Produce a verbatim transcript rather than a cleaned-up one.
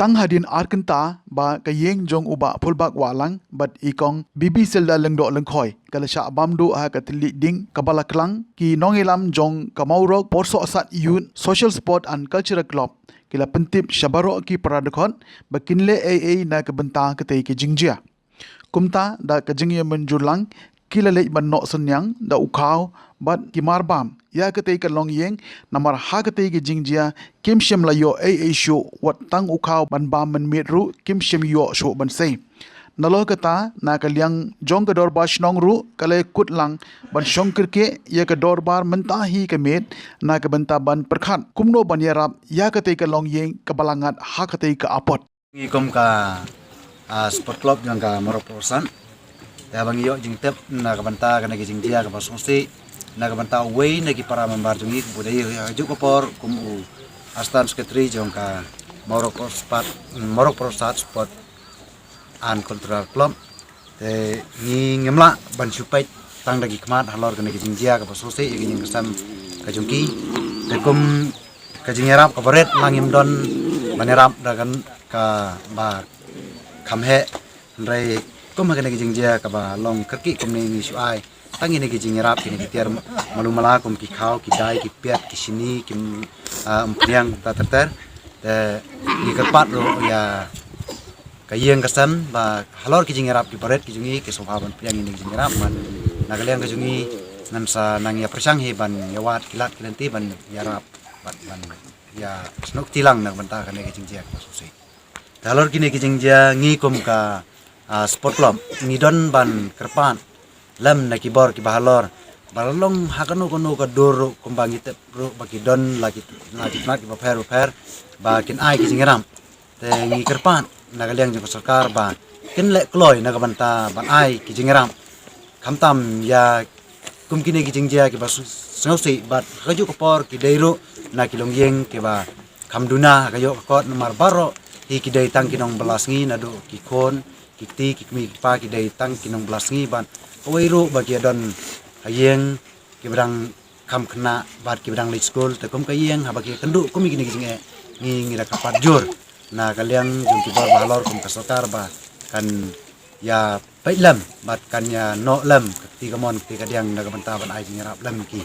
Tang hadien ar kynta ba ka ïing jong u Bah Phulbak Wahlang bad i Kong Bibiselda Lyngdoh Lyngkhoi ka la shah bam duh ha ka tylli ding kaba la klang, ki nongïalam jong ka Mawrock Porsohsat Youth Social Sport and Cultural Club ki la pyntip sha baroh ki para dkhot ba kin leh ei ei na ka bynta katei ka jingjia. Kumta da ka jingïamynjur lang ki la leit ban noh synñiang da u khaw bad ki marbam ïa katei ka longïing, namar ha katei ka jingjia kim shym la ïoh ei ei shuh, wat tang u khaw ban bam mynmiet ruh kim shym ïoh shuh ban sei. Nalor kata, na ka liang jong ka dorbar shnong ruh ka la kut lang ban shong kyrkieh ïa ka dorbar mynta hi ka miet na ka bynta ban pyrkhat kumno ban ïarap ïa katei ka longïing kaba la ngat ha katei ka apot. Ngi kum ka, ah, sport club jong ka Mawrock Porsohsat, te ba ngi ïoh jingtip na ka bynta kane ka jingjia kaba sngewsih na ka bynta uwei na ki para member jong ngi, kumba dei ha kajuh ka por kum u assistant secretary jong ka Mawrock Porsohsat, Mawrock Porsohsat Sport and Cultural Club. Te ngi ngim lah ban shu peit tang da ki khmat halor kane ka jingjia kaba sngewsih ïa ka ïing ka sem ka jong ki. Te kum ka jingïarap kaba rit la ngim don ban ïarap da kaba kham heh. Hynrei kum ha kane ka jingjia kaba long kyrkieh kumne ngi shu ai tang ïa kine ki jingïarap, kine ki tiar malu mala kum ki khaw, ki dai, ki piat, ki shini, ki, ah, umphniang, ter ter ter. Te ngi kyrpad ruh ïa ka ïing ka sem ba halor ki jingïarap kiba rit ki jong ngi, ki sngewbha ban pdiang ïa kine ki jingïarap, bad na ka liang ka jong ngi ngan sa nang ïa pyrshang hi ban ïa wad ki lad ki lynti ban ïarap bad ban ïa snoh kti lang na ka bynta kane ka jingjia kaba sngewsih. Te halor kine ki jingjia ngi kum ka, ah, sport club ngi don ban kyrpad lem na ki bor kiba halor ba la long ha kano kano ka dur ruh, kumba ngi tip ruh ba ki don la ki, la ki tnat kiba pher ba pher ba kin ai ki jingïarap. Te ngi kyrpad na ka liang jong ka sorkar ba kin leh kloi na ka bynta ban ai ki jingïarap, khamtam ïa kum kine ki jingjia kiba s-, sngewsih, bad ha kajuh ka por ki dei ruh na ki longïing kiba kham duna ha ka ïoh ka kot, namar baroh hi ki dei tang ki nongbylla sngi, naduh ki khun, ki kti, ki kmie, ki kpa, ki dei tang ki nongbylla sngi, bad kawei ruh ba ki ïa don ha ïing kiba dang kham khynnah bad kiba dang leit skul. Te kum ka ïing haba ki ïa kynduh kum ïa kine ki jingeh, ngi, ngi da kyrpad jur na ka liang jong ki bor ba halor kum ka sorkar ba kan ïa peit lem bad kan ïa noh lem ka kti kamon ka kti kadiang na ka bynta ban ai jingïarap lem ki.